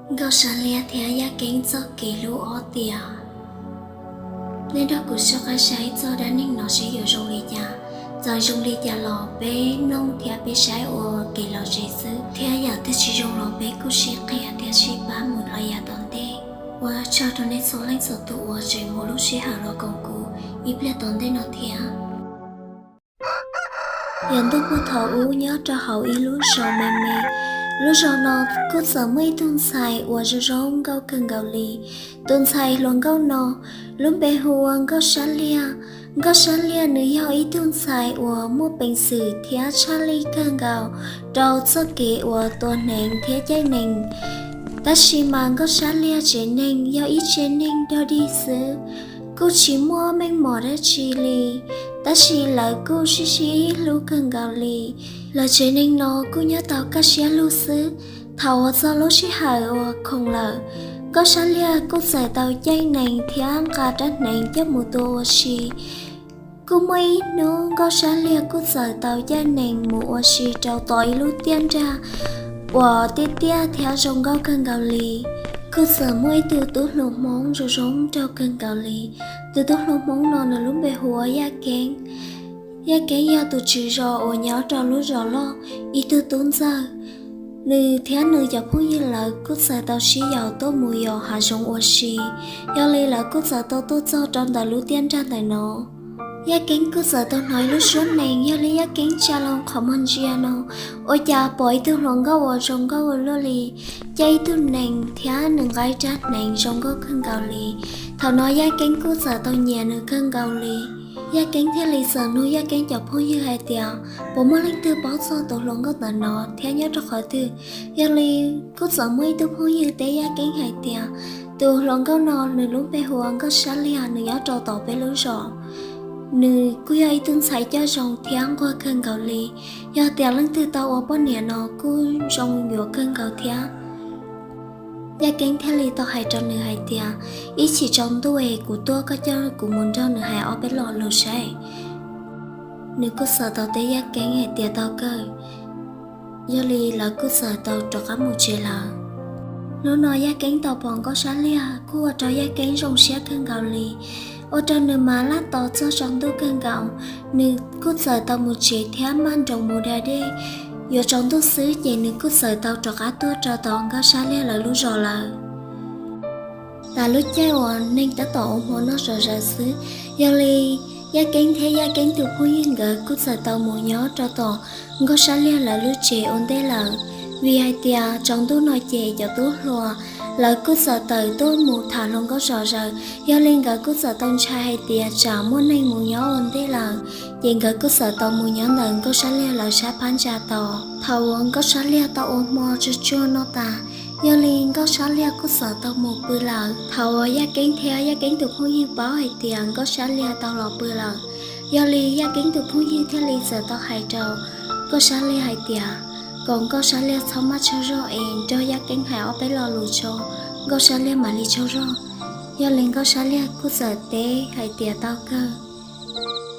Nkauj Sab Liag thiab Yaj Keeb txoj kev hlub ob tiam. Nej nrog kuv soj qab saib txog dab neeg no seb yuav zoo li cas. Txawm zoo li cas los peb mloog thiab peb saib ua kev lom zem xwb, thiab yam twg tsis zoo los peb kuj sib qhia thiab sib pab mus rau yav tom ntej. Ua tsaug rau nej txhua leej txhua tus uas tseem muab lub sij hawm los koom kuv ib pliag tom ntej no thiab. Yog ntuj puag thaum ub nyob rau hauv ib lub zos me me. Lub zos no kuj txawm muaj ib tug ntxhais uas zoo zoo nkauj kawg nkaus li. Tus ntxhais hluas nkauj no lub npe hu ua Nkauj Sab Liag. Nkauj Sab Liag nws yog ib tug ntxhais uas muaj peev xwm thiab tshaj lij kawg nkaus rau txoj kev uas tua hneev thiab caij nees. Tab sis mas Nkauj Sab Liag tsev neeg yog ib tsev neeg dog dig xwb, kuj tsis muaj meej mom dab tsi li, tab sis lawv kuj sib sib hlub kawg nkaus li. Lawv tsev neeg no kuj nyob tau kaj siab lug xwb. Thaum uas txog lub sij hawm uas khoom lawm, Nkauj Sab Liag kuj txawm tau caij nees thiab nqa rab hneev coj mus tua ua si. Kuj muaj ib hnub Nkauj Sab Liag kuj txawm tau caij nees mus ua si rau tom ib lub tiaj nrag uas tiaj tiaj thiab zoo nkauj kawg nkaus li. Kuj txawm muaj ib tug tub hluas Hmoob zoo zoo nraug kawg nkaus li. Tus tub hluas Hmoob no nws lub npe hu ua Yaj Keeb. Yaj Keeb yog tus tswv zos uas nyob rau lub zos loj, ib tug tub ntxawg. Nws thiab nws cov phooj ywg lawv kuj txawm tau sib yaum tuaj mus yos hav zoov ua si. Yog li lawv kuj txawm tau tuaj txog rau ntawm lub tiaj nrag ntawm no. Yaj Keeb kuj txawm tau hnov ib lub suab nees, yog li Yaj Keeb tsa loo qhov muag ntsia no, ua cas pom ib tug hluas nkauj uas zoo nkauj ua luaj li, caij ib tug nees thiab nws nqa ib rab hneev zoo nkauj kawg nkaus li. Thaum no Yaj Keeb kuj txawm tau nyiam nws kawg nkaus li. Yaj Keeb thiaj li txawm nug Yaj Keeb cov phooj ywg hais tias puas muaj leej twg paub txog tus hluas nkauj ntawm no thiab nyob rau qhov twg. Yog li kuj txawm muaj ib tug phooj ywg teb Yaj Keeb hais tias tus hluas nkauj no nws lub npe hu ua Nkauj Sab Liag, nws nyob rau tom peb lub zos. Nws kuj yog ib tug ntxhais coj zoo thiab nquag kawg nkaus li. Yog tias leej twg tau ua poj niam no kuj zoo yuav kawg nkaus thiab. Yaj Keeb thiaj li tau hais rau nws hais tias ib chim tsaus ntuj es kuv tuaj, koj coj kuv mus nrog nws hais ob peb lo lus saib. Nws kuj txawm tau teb Yaj Keeb hais tias tau kawg. Yog li lawv kuj txawm tau rov qab mus tsev lawm. Hnub no Yaj Keeb tau pom Nkauj Sab Liag kuj ua rau Yaj Keeb zoo siab kawg nkaus li, ua rau nws mas laj tos txog tsaus ntuj kawg nkaus. Nws kuj txawm tau mus tsev thiab maj nroos mus da dej. Yuav tsaus ntuj xwb ces nws kuj txawm tau rov qab tuaj rau tom Nkauj Sab Liag lawv lub zos lawm. Tam lub caij uas neeg tab tom ua hmo noj zom zaws xwb, yog li Yaj Keeb thiab Yaj Keeb tus phooj ywg nkawd kuj txawm tau mus nyob rau tom Nkauj Sab Liag lawv lub tsev ua ntej lawm. Vim hais tias tsaus ntuj no ces cov tub hluas lawv kuj txawm tawm tuaj mus tham hluas nkauj zom zaws, yog li nkawd kuj txawm tau ntshai hais tias tsam muaj neeg mus nyob ua ntej lawm, ces nkawd kuj txawm tau mus nyob ntawm Nkauj Sab Liag lawv sab phab ntsa tos. Thaum uas Nkauj Sab Liag tau ua hmo tsuag tsuag no tas, yog li Nkauj Sab Liag kuj txawm tau mus pw lawm. Thaum uas Yaj Keeb thiab Yaj Keeb tus phooj ywg paub hais tias Nkauj Sab Liag tau los pw lawm, yog li Yaj Keeb tus phooj ywg thiaj li txawm tau hais rau Nkauj Sab Liag hais tias kom Nkauj Sab Liag txhob maj tsaug zog es nrog Yaj Keeb hais ob peb lo lus tso, Nkauj Sab Liag mam li tsaug zog. Yog li Nkauj Sab Liag kuj txawm teb hais tias tau kawg.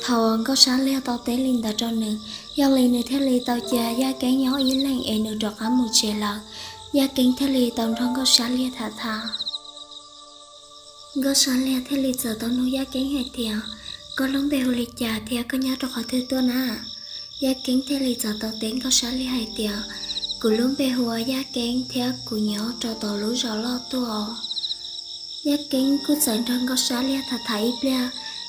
Thaum uas Nkauj Sab Liag tau teb li ntawd rau nws, yog li nws thiaj li tau cia Yaj Keeb nyob ib leeg es nws rov qab mus tsev lawm. Yaj Keeb thiaj li tau nrog Nkauj Sab Liag tham tham. Nkauj Sab Liag thiaj li txawm tau nug Yaj Keeb hais tias, koj lub npe hu li cas thiab koj nyob rau qhov twg tuaj na? Yaj Keeb thiaj li txawm tau teb Nkauj Sab Liag hais tias, kuv lub npe hu ua Yaj Keeb thiab kuv nyob rau tom lub zos loj tuaj os. Yaj Keeb kuj txawm nrog Nkauj Sab Liag tham tham ib pliag,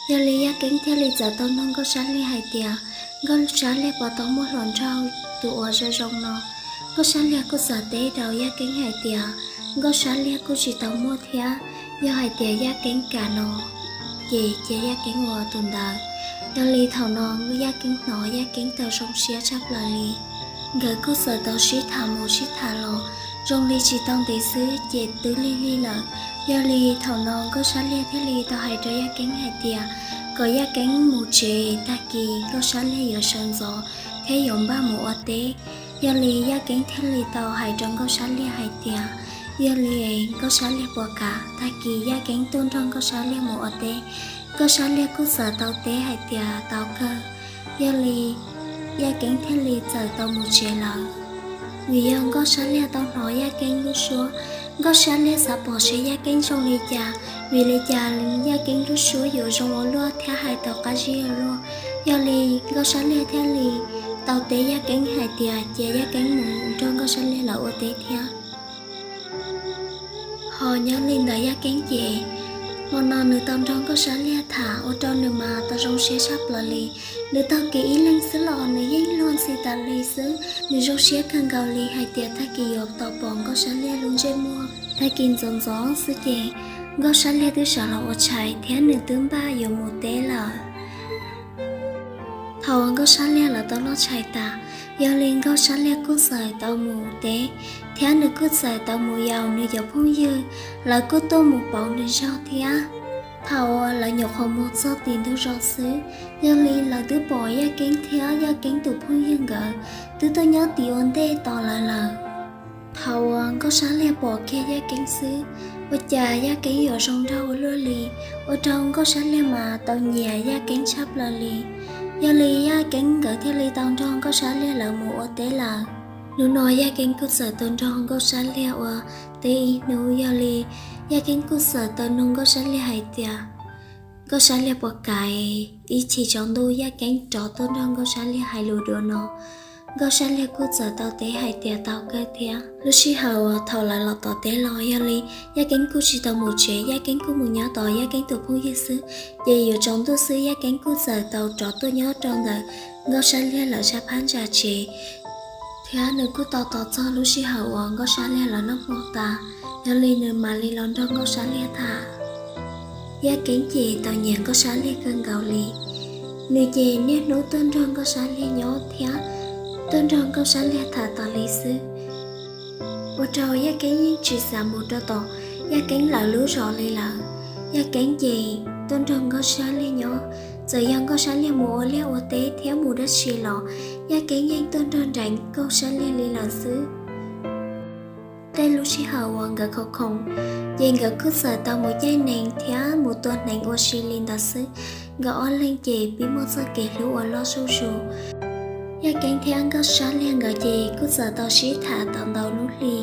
yog li Yaj Keeb thiaj li txawm tau nug Nkauj Sab Liag hais tias, Nkauj Sab Liag puas tau muaj hluas nraug tus uas zoo zoo no? Nkauj Sab Liag kuj txawm teb rau Yaj Keeb hais tias, Nkauj Sab Liag kuj tsis tau muaj thiab, yog hais tias Yaj Keeb kam no ces cia Yaj Keeb ua tus ntawd. Yog li thaum no Yaj Keeb hnov Yaj Keeb tau zoo siab tshaj plaws li. Nkawd kuj txawm tau sib tham mus sib tham los, zoo li tsis tau ntev xwb ces twb lig lig lawm. Yog li thaum no Nkauj Sab Liag thiaj li tau hais rau Yaj Keeb hais tias, kom Yaj Keeb mus tsev, tag kis Nkauj Sab Liag yuav sawv ntxov thiab yuav npaj mus ua teb. Yog li Yaj Keeb thiaj li tau hais rau Nkauj Sab Liag hais tias, yog li Nkauj Sab Liag puas kam tag kis Yaj Keeb tuaj nrog Nkauj Sab Liag mus ua teb? Nkauj Sab Liag kuj txawm tau teb hais tias tau kawg. Yog li Yaj Keeb thiaj li txawm tau mus tsev lawm. Vim yog Nkauj Sab Liag tau hnov Yaj Keeb lub suab, Nkauj Sab Liag xav pom seb Yaj Keeb zoo li cas, vim li cas Yaj Keeb lub suab yuav zoo ua luaj thiab hais tau qab zib ua luaj. Yog li Nkauj Sab Liag thiaj li tau teb Yaj Keeb hais tias cia Yaj Keeb mus nrog Nkauj Sab Liag lawv ua teb thiab. Ho nyob li ntawd Yaj Keeb ces hmo no nws tau nrog Nkauj Sab Liag tham ua rau nws mas tau zoo siab tshaj plaws li. Nws taug kev ib leeg xwb los nws yeej luag ntxhi tas li xwb. Nws zoo siab kawg nkaus li hais tias tag kis yuav tau pom Nkauj Sab Liag lub ntsej muag. Tag kis ntxov ntxov xwb ces Nkauj Sab Liag twb sawv los ua tshais thiab nws twb npaj yuav mus teb lawm. Thaum uas Nkauj Sab Liag lawv tau noj tshais tas, yog li Nkauj Sab Liag kuj txawm tau mus teb, thiab nws kuj txawm tau mus yaum nws cov phooj ywg, lawv kuj tuaj mus pauv nws zog thiab. Thaum uas lawv nyuam qhuav mus txog tim ntug zos xwb, yog li lawv twb pom Yaj Keeb thiab Yaj Keeb tus phooj ywg nkawd twb tuaj nyob tim ua ntej tos lawv lawm. Thaum uas Nkauj Sab Liag pom kiag Yaj Keeb xwb, ua cas Yaj Keeb yuav zoo nraug ua luaj li, ua rau Nkauj Sab Liag mas tau nyiam Yaj Keeb tshaj plaws li. Yog li Yaj Keeb nkawd thiaj li tau nrog Nkauj Sab Liag lawv mus ua teb lawm. Hnub no Yaj Keeb kuj txawm tau nrog Nkauj Sab Liag ua teb ib hnub, yog li Yaj Keeb kuj txawm tau nug Nkauj Sab Liag hais tias, Nkauj Sab Liag puas kam ib chim tsaus ntuj Yaj Keeb rov tuaj nrog Nkauj Sab Liag hais lus dua no? Nkauj Sab Liag kuj txawm tau teb hais tias tau kawg thiab. Lub sij hawm uas thaum lawv los tom teb los, yog li Yaj Keeb kuj tsis tau mus tsev, Yaj Keeb kuj mus nyob tos Yaj Keeb tus phooj ywg xwb. Ces yuav tsaus ntuj xwb Yaj Keeb kuj txawm tau rov tuaj nyob rau ntawm Nkauj Sab Liag lawv sab phab ntsa tsev, thiab nws kuj tau tos txog lub sij hawm uas Nkauj Sab Liag lawv noj hmo tas, yog li nws mam li los nrog Nkauj Sab Liag tham. Yaj Keeb ces tau nyiam Nkauj Sab Liag kawg nkaus li. Nws ces niaj hnub tuaj nrog Nkauj Sab Liag nyob thiab tuaj nrog Nkauj Sab Liag tham tas li xwb, ua rau Yaj Keeb yeej tsis xav mus rau tom Yaj Keeb lawv lub zos li lawm. Yaj Keeb ces tuaj nrog Nkauj Sab Liag nyob, txawm yog Nkauj Sab Liag mus ua liaj ua teb thiab mus dab tsi los, Yaj Keeb yeej tuaj nrog nraim Nkauj Sab Liag li lawm xwb. Tej lub sij hawm uas nkawd khoom khoom, ces nkawd kuj txawm tau mus caij nees thiab mus tua hneev ua si li ntawd xwb. Nkawd ob leeg ces pib muaj txoj kev hlub uas loj zuj zus. Yaj Keeb thiab Nkauj Sab Liag nkawd ces kuj txawm tau sib tham tau ntau hnub hli.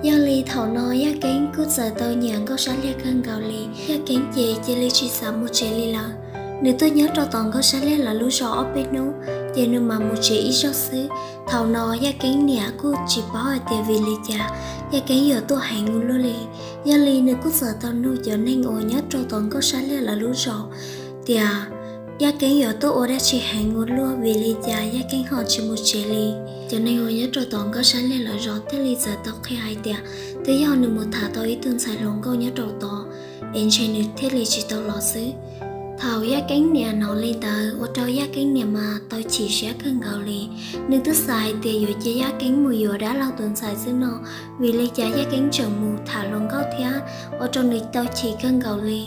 Yog li thaum no Yaj Keeb kuj txawm tau nyiam Nkauj Sab Liag kawg nkaus li. Yaj Keeb ces cia li tsis xav mus tsev li lawm. Nws tuaj nyob rau tom Nkauj Sab Liag lawv lub zos ob peb hnub, ces nws mam mus tsev ib zaug xwb. Thaum no Yaj Keeb niam kuj tsis paub hais tias vim li cas Yaj Keeb yuav tuaj heev ua luaj li. Yog li nws kuj txawm tau nug cov neeg uas nyob rau tom Nkauj Sab Liag lawv lub zos tias Yaj Keeb yuav tuaj ua dab tsi heev ua luaj, vim li cas Yaj Keeb ho tsis mus tsev li. Cov neeg uas nyob rau tom Nkauj Sab Liag lawv zos thiaj li txawm tau qhia hais tias twb yog nws mus tham tau ib tug ntxhais hluas nkauj nyob rau tod, es ntshe nws thiaj li tsis tau los xwb. Thaum Yaj Keeb niam hnov li ntawd ua rau Yaj Keeb niam mas tau chim siab kawg nkaus li. Nws twb xav hais tias yuav cia Yaj Keeb mus yuav dab laug tus ntxhais xwb no, vim li cas Yaj Keeb tseem mus tham hluas nkauj thiab, ua rau nws tau chim kawg nkaus li.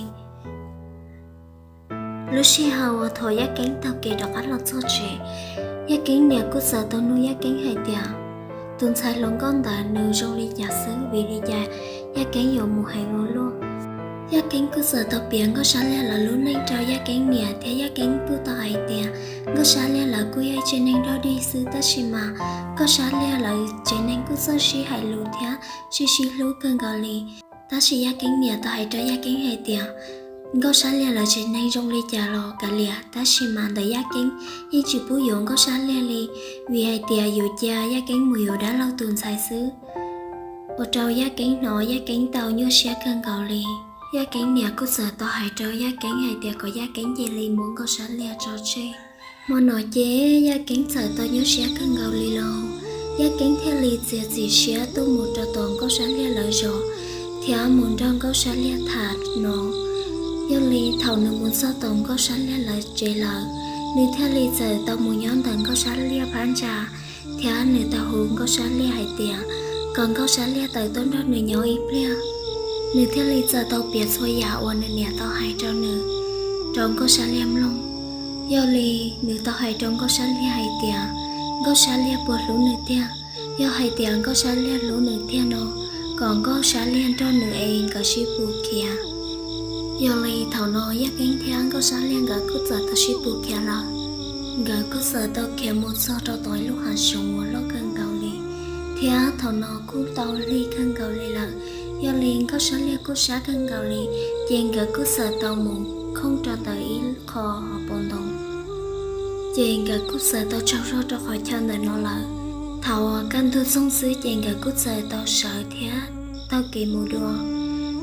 Lub sij hawm uas thaum Yaj Keeb taug kev rov qab los txog tsev, Yaj Keeb niam kuj txawm tau nug Yaj Keeb hais tias tus ntxhais hluas nkauj ntawd nws zoo li cas xwb, vim li cas Yaj Keeb yuav mus heev ua luaj. Yaj Keeb kuj txawm tau piav Nkauj Sab Liag lawv lub neej rau Yaj Keeb niam thiab Yaj Keeb kuj tau hais tias Nkauj Sab Liag lawv kuj yog ib tsev neeg dog dig xwb, tab sis mas Nkauj Sab Liag lawv tsev neeg kuj txawj sib hais lus thiab sib sib hlub kawg nkaus li. Tab sis Yaj Keeb niam tau hais rau Yaj Keeb hais tias Nkauj Sab Liag lawv tsev neeg zoo li cas los kav liam, tab sis mas ntawm Yaj Keeb yeej tsis pub yuav Nkauj Sab Liag li, vim hais tias yuav cia Yaj Keeb mus yuav dab laug tus ntxhais xwb. Ua rau Yaj Keeb hnov Yaj Keeb tau nyuaj siab kawg nkaus li. Yaj Keeb niam kuj txawm tau hais rau Yaj Keeb hais tias kom Yaj Keeb cia li muab Nkauj Sab Liag tso tseg. Hmo no ces Yaj Keeb txawm tau nyuaj siab kawg nkaus li los, Yaj Keeb thiaj li txiav txim siab tuaj mus rau tom Nkauj Sab Liag lawv zos thiab mus nrog Nkauj Sab Liag tham no. Yog li thaum nws mus txog tom Nkauj Sab Liag lawv tsev lawm, nws thiaj li txawm tau mus nyob ntawm Nkauj Sab Liag phab ntsa, thiab nws tau hu Nkauj Sab Liag hais tias kom Nkauj Sab Liag tawm tuaj nrog nws nyob ib pliag. Nws thiaj li txawm tau piav txhua yam uas nws niam tau hais rau nws rau Nkauj Sab Liag mloog. Yog li nws tau hais rau Nkauj Sab Liag hais tias Nkauj Sab Liag puas hlub nws tiag. Yog hais tias Nkauj Sab Liag hlub nws tiag no, kom Nkauj Sab Liag nrog nws es nkawd sib pus khiav. Yog li thaum no Yaj Keeb thiab Nkauj Sab Liag nkawd kuj txawm tau sib pus khiav lawm. Nkawd kuj txawm tau khiav mus txog rau tom lub hav zoov uas loj kawg nkaus li, thiab thaum no kuj tau lig kawg nkaus li lawm. Yog li Nkauj Sab Liag kuj sab kawg nkaus li, ces nkawd kuj txawm tau mus khoob rau ntawm ib qho hauv paus ntoo. Ces nkawd kuj txawm tau tsaug zog rau qhov chaw ntawm no lawm. Thaum uas kaj ntug txoog xwb ces nkawd kuj txawm tau sawv thiab taug kev mus dua.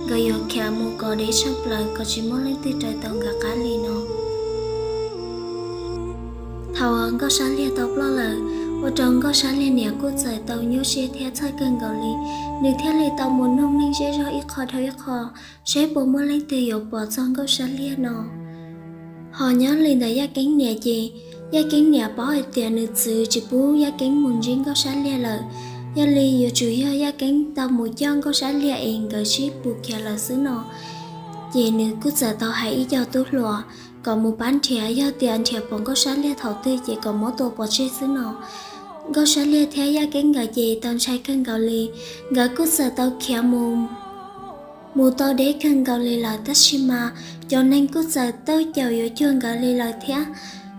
Nkawd yuav khiav mus kom deb tshaj plaws kom tsis muaj leej twg raws tau nkawd qab li no. Thaum uas Nkauj Sab Liag tau ploj lawm, ua rau Nkauj Sab Liag niam kuj txawm tau nyuaj siab thiab txhawj kawg nkaus li. Nws thiaj li tau mus noog neeg zej zog ib qho dhau ib qho, saib puas muaj leej twg yuav pom txog Nkauj Sab Liag no. Ho nyob li ntawm Yaj Keeb niam ces, Yaj Keeb niam paub hais tias nws txwv tsis pub Yaj Keeb mus ntsib Nkauj Sab Liag lawm. Yog li yuav tsum yog Yaj Keeb tau mus coj Nkauj Sab Liag es nkawd sib pus khiav lawm xwb no. Ces nws kuj txawm tau hais ib co tub hluas kom mus pab nrhiav, yog tias nrhiav pom Nkauj Sab Liag thaum twg ces kom muab tua pov tseg xwb no. Nkauj Sab Liag thiab Yaj Keeb nkawd ces tau ntshai kawg nkaus li. Nkawd kuj txawm tau khiav mus mus tau deb kawg nkaus li lawm, tab sis mas cov neeg kuj txawm tawj caum yuav cuag nkawd li lawm thiab.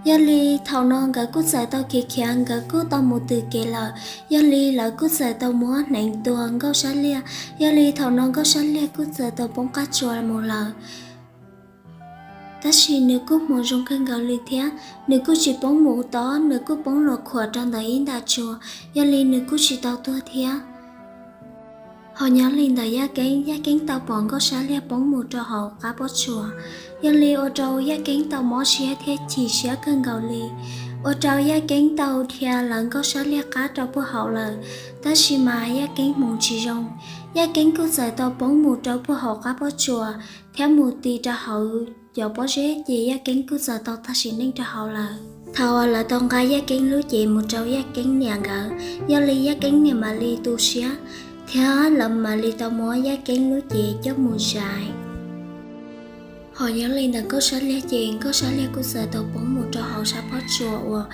Yog li thaum no nkawd kuj txawm tau khiav khiav, nkawd kuj tau mus twm kev lawm. Yog li lawv kuj txawm tau muab hneev tua Nkauj Sab Liag. Yog li thaum no Nkauj Sab Liag kuj txawm tau poob qab tsua mus lawm. Tab sis nws kuj hmoov zoo kawg nkaus li thiab, nws kuj tsis poob mus tob, nws kuj poob luas khuam rau ntawm ib nta tsua. Yog li nws kuj tsis tau tuag thiab. Ho nyob li ntawm Yaj Keeb, Yaj Keeb tau pom Nkauj Sab Liag poob mus rau hauv qab pob tsuas. Yog li ua rau Yaj Keeb tau mob siab thiab chim siab kawg nkaus li. Ua rau Yaj Keeb tau dhia lawv Nkauj Sab Liag qab rau puag hauv lawm. Tab sis mas Yaj Keeb hmoov tsis zoo, Yaj Keeb kuj txawm tau poob mus rau puag hauv qab pob tsuas thiab mus ti rau hauv cov pob zeb, ces Yaj Keeb kuj txawm tau tag sim neej rau hauv lawm. Thaum uas lawv tau nqa Yaj Keeb lub cev mus rau Yaj Keeb niam nkawd, yog li Yaj Keeb niam mam li tu siab, thiab lawv mam li tau muab Yaj Keeb lub cev coj mus zais. Ho nyob li ntawm Nkauj Sab Liag ces Nkauj Sab Liag kuj txawm tau poob mus rau hauv sab pob tsuas uas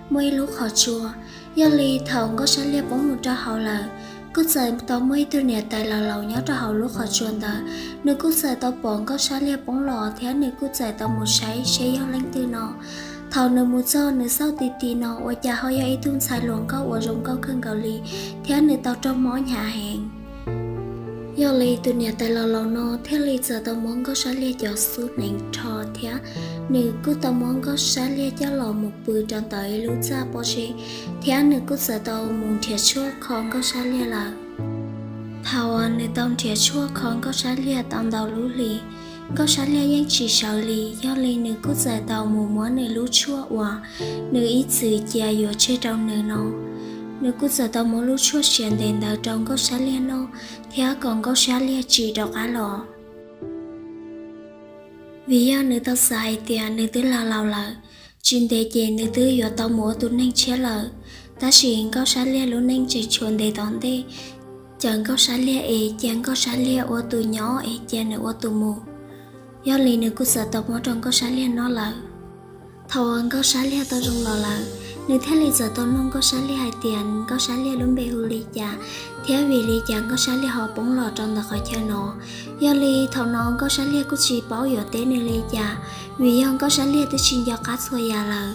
muaj ib lub qhov tsua. Yog li thaum Nkauj Sab Liag poob mus rau hauv lawm, kuj txawm tau muaj ib tug niam tais laus laus nyob rau hauv lub qhov tsua ntawd. Nws kuj txawm tau pom Nkauj Sab Liag poob los thiab nws kuj txawm tau mus saib seb yog leej twg no. Thaum nws mus txog nws xauj ti ti no ua cas ho yog ib tug ntxhais hluas nkauj uas zoo nkauj kawg nkaus li, thiab nws tau raug mob hnyav heev. Yog li tus niam tais laus laus no thiaj li txawm tau muab Nkauj Sab Liag cov xub hneev rho thiab nws kuj tau muab Nkauj Sab Liag coj los mus pw rau ntawm ib lub txaj pob zeb, thiab nws kuj txawm tau mus nrhiav tshuaj kho Nkauj Sab Liag lawm. Thaum uas nws tau nrhiav tshuaj kho Nkauj Sab Liag tau ntau lub hli, Nkauj Sab Liag yeej tsis sawv li, yog li nws kuj txawm tau mus muab nws lub tshuaj uas nws ib txwm cia yuav tseg rau nws no. Nws kuj txawm tau muab lub tshuaj siav ntev ntawd rau Nkauj Sab Liag noj thiab kom Nkauj Sab Liag tsim rov qab los. Vim yog nws tau xav hais tias nws twb laus laus lawm, tsis ntev ces nws twb yuav tau mus ua tus neeg tshiab lawm. Tab sis Nkauj Sab Liag lub neej tseem tshuav ntev tom ntej, caw Nkauj Sab Liag es cia Nkauj Sab Liag ua tus nyob es cia nws ua tus mus. Yog li nws kuj txawm tau muab rau Nkauj Sab Liag noj lawm. Thaum uas Nkauj Sab Liag tau zoo los lawm, nws thiaj li txawm tau nug Nkauj Sab Liag hais tias Nkauj Sab Liag lub npe hu li cas, thiab vim li cas Nkauj Sab Liag ho poob los rau ntawm qhov chaw no. Yog li thaum no Nkauj Sab Liag kuj tsis paub yuav teb nws li cas, vim yog Nkauj Sab Liag twb tsis nco qab txhua yam lawm.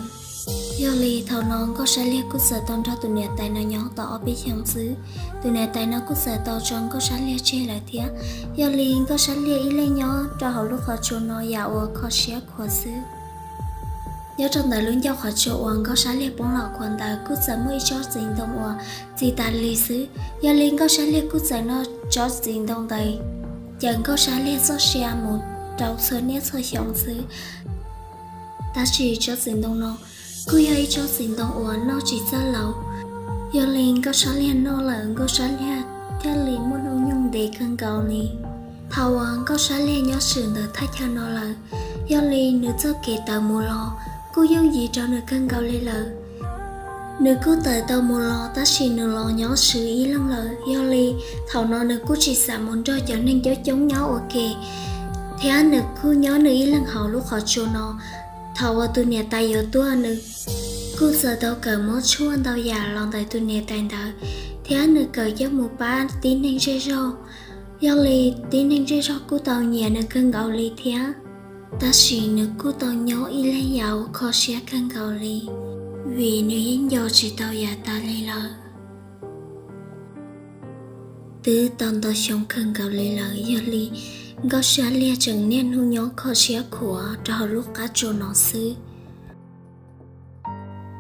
Yog li thaum no Nkauj Sab Liag kuj txawm tau nrog tus niam tais no nyob tau ob peb xyoos xwb, tus niam tais no kuj txawm tau tso Nkauj Sab Liag tseg lawm thiab. Yog li Nkauj Sab Liag ib leeg nyob rau hauv lub qhov tsua no yam uas kho siab khuav xwb. Nyob rau ntawm lub ncauj qhov tsua uas Nkauj Sab Liag poob los khuav ntawd kuj txawm muaj ib tsob txiv ntoo uas txi tas li xwb. Yog li Nkauj Sab Liag kuj txawm noj tsob txiv ntoo ntawd, caw Nkauj Sab Liag txoj sia mus rau txhua niaj txhua xyoo xwb. Tab sis tsob txiv ntoo no kuj yog ib tsob txiv ntoo uas noj tsis txawj laus. Yog li Nkauj Sab Liag noj lawm Nkauj Sab Liag thiaj li muaj hnub nyoog ntev kawg nkaus li. Thaum uas Nkauj Sab Liag nyob swm ntawm thaj chaw no lawm, yog li nws txoj kev tawm mus los kuj yooj yim rau nws kawg nkaus li lawm. Nws kuj tawm tau mus los tab sis nws los nyob swm ib leeg lawm, yog li thaum no nws kuj tsis xav mus nrog cov neeg coob coob nyob ua ke, thiab nws kuj nyob nws ib leeg hauv lub qhov tsua no. Thaum uas tus niam tais yuav tuag nws kuj txawm tau kawm muab tshuaj ntau yam los ntawm tus niam tais ntawd, thiab nws kawm coj mus pab tib neeg zej zog. Yog li tib neeg zej zog kuj tau nyiam nws kawg nkaus li thiab. Tab sis nws kuj tau nyob ib leeg yam uas kho siab kawg nkaus li, vim nws yeej nco tsis tau yav tas li lawm. twb tau ntau xyoo kawg nkaus li lawm, yog li Nkauj Sab Liag tseem niaj hnub nyob kho siab khuav rau hauv lub qab tsua no xwb.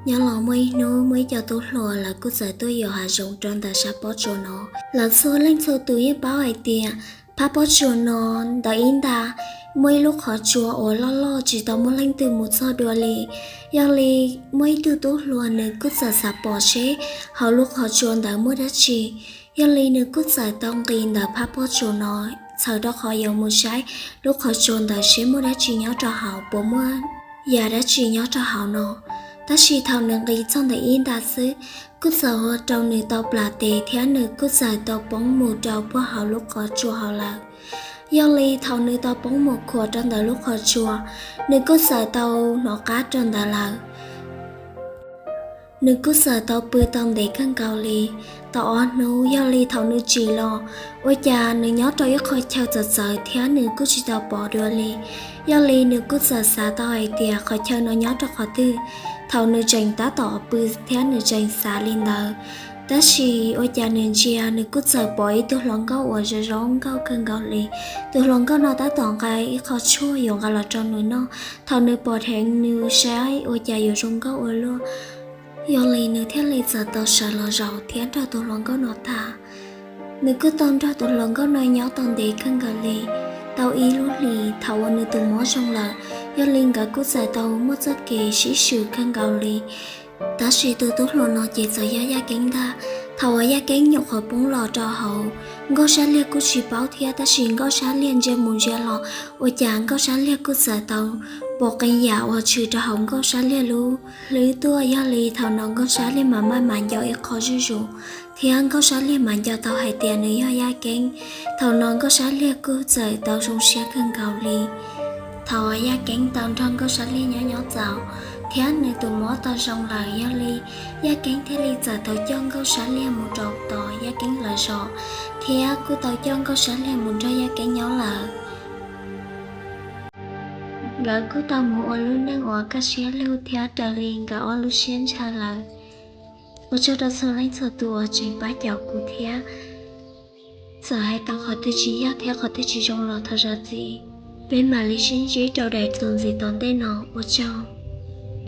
Nyob los muaj ib hnub muaj ib co tub hluas lawv kuj txawm tuaj yos hav zoov rau ntawm sab pob tsuas no. Lawv txhua leej txhua tus yeej paub hais tias phab pob tsuas no ntawm ib nta muaj ib lub qhov tsua uas loj loj tsis tau muaj leej twg mus txog dua li. Yog li muaj ib tug tub hluas nws kuj txawm xav pom seb hauv lub qhov tsua ntawd muaj dab tsi. Yog li nws kuj txawm tau nqis ntawm phab pob tsuas no txhawm rau qhov yuav mus saib lub qhov tsua ntawd seb muaj dab tsi nyob rau hauv, puas muaj yam dab tsi nyob rau hauv no. Tab sis thaum nws nqis txog ntawm ib nta xwb, kuj txawm ua rau nws tau plam tes thiab nws kuj txawm tau poob mus rau puag hauv lub qhov tsua hauv lawm. Yog li thaum nws tau poob mus khuam rau ntawm lub qhov tsua, nws kuj txawm tau hnov qab rau ntawd lawm. Nws kuj txawm tau pw tau ntev kawg nkaus li tau ob hnub. Yog li thaum nws tsim los, ua cas nws nyob rau ib qhov chaw txawv txawv thiab nws kuj tsis tau pom dua li. Yog li nws kuj txawm xav tau hais tias qhov chaw no nyob rau qhov twg. Thaum nws tseem tab tom pw thiab nws tseem xav li ntawd, tab sis ua cas nws ntsia nws kuj txawm pom ib tug hluas nkauj uas zoo zoo nkauj kawg nkaus li. Tus hluas nkauj no tab tom nqa ib qho tshuaj yuav nqa los rau nws noj. Thaum nws pom dheev nws saib ua cas yuav zoo nkauj ua luaj. Yog li nws thiaj li txawm tau sawv los zaum thiab nrog tus hluas nkauj no tham. Nws kuj tau nrog tus hluas nkauj no nyob tau ntev kawg nkaus li tau ib lub hlis. Thaum uas nws tus mob zoo lawm, yog li nkawd kuj txawm tau muaj txoj kev sib swm kawg nkaus li. Tab sis tus tub hluas no ces txawm yog Yaj Keeb ntag. Thaum uas Yaj Keeb nyuam qhuav poob los rau hauv, Nkauj Sab Liag kuj tsis paub thiab, tab sis Nkauj Sab Liag ntsia mus ntsia los, ua cas Nkauj Sab Liag kuj txawm tau pom qee yam uas tshwm rau hauv Nkauj Sab Liag lub hlwb tuaj. Yog li thaum no Nkauj Sab Liag mam maj mam nco ib qho zuj zus, thiab Nkauj Sab Liag mam nco tau hais tias nws yog Yaj Keeb. Thaum no Nkauj Sab Liag kuj txawm tau zoo siab kawg nkaus li. Thaum uas Yaj Keeb tau nrog Nkauj Sab Liag nyob nyob txaus, thiab nws tus mob tau zoo lawm, yog li Yaj Keeb thiaj li txawm tau coj Nkauj Sab Liag mus rau tom Yaj Keeb lawv zos, thiab kuj tau coj Nkauj Sab Liag mus nrog Yaj Keeb nyob lawm. Nkawd kuj tau mus ua lub neej uas kaj siab lug thiab raws li nkawd ob lub siab ntshaw lawm. Ua tsaug rau txhua leej txhua tus uas tseem pab caum kuv thiab txawm hais tau qhov twg tsis yog thiab qhov twg tsis zoo los thov zam txim. Peb mam li sib ntsib rau daim txuas ntxiv tom ntej no, ua tsaug.